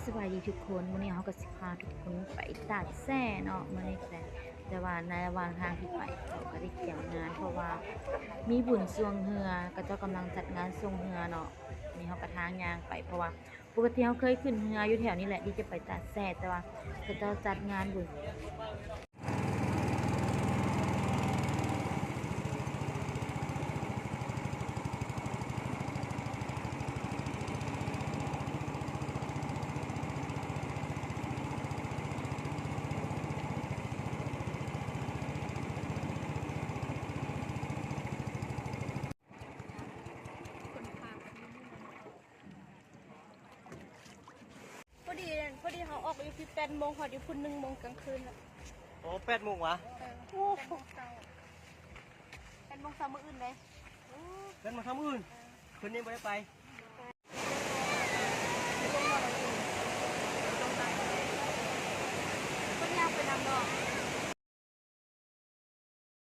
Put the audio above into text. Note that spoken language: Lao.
ສະບາຍດີທຸກຄົນ, ມື້ນີ້ເຮົາກໍຊິພາທຸກຄົນໄປຕາດແຊ່ເນາະ ມື້ນີ້ແຫຼະ. ແຕ່ວ່າໃນລະຫວ່າງທາງທີ່ໄປ ເຮົາກໍໄດ້ກຽມງານ ເພາະວ່າມີບຸນຊ່ວງເຮືອ, ເຂົາເຈົ້າກຳລັງຈັດງານຊ່ວງເຮືອເນາະ. ນີ້ເຮົາກໍທາງຍ່າງໄປ ເພາະວ່າປົກກະຕິເຮົາເຄີຍຂຶ້ນເຮືອຢູ່ແຖວນີ້ແຫຼະ ທີ່ຈະໄປຕາດແຊ່, ແຕ່ວ່າເຂົາເຈົ້າຈັດງານບຸນ ພໍດີ ພໍດີເຮົາອອກຢູ່ພີ້ແປດໂມງ ຮອດຢູ່ພຸ້ນໜຶ່ງໂມງກາງຄືນລະ. ໂອ້ ແປດໂມງຫວາ? ເອີ ໂອ້ ແປດໂມງເຊົ້າ ແປດໂມງເຊົ້າມື້ອື່ນເດ້. ໂອ້ ແປດໂມງເຊົ້າມື້ອື່ນ ເອີ ຄືນນີ້ບໍ່ໄດ້ໄປ. ເພິ່ນຍ່າງໄປນຳບໍ່?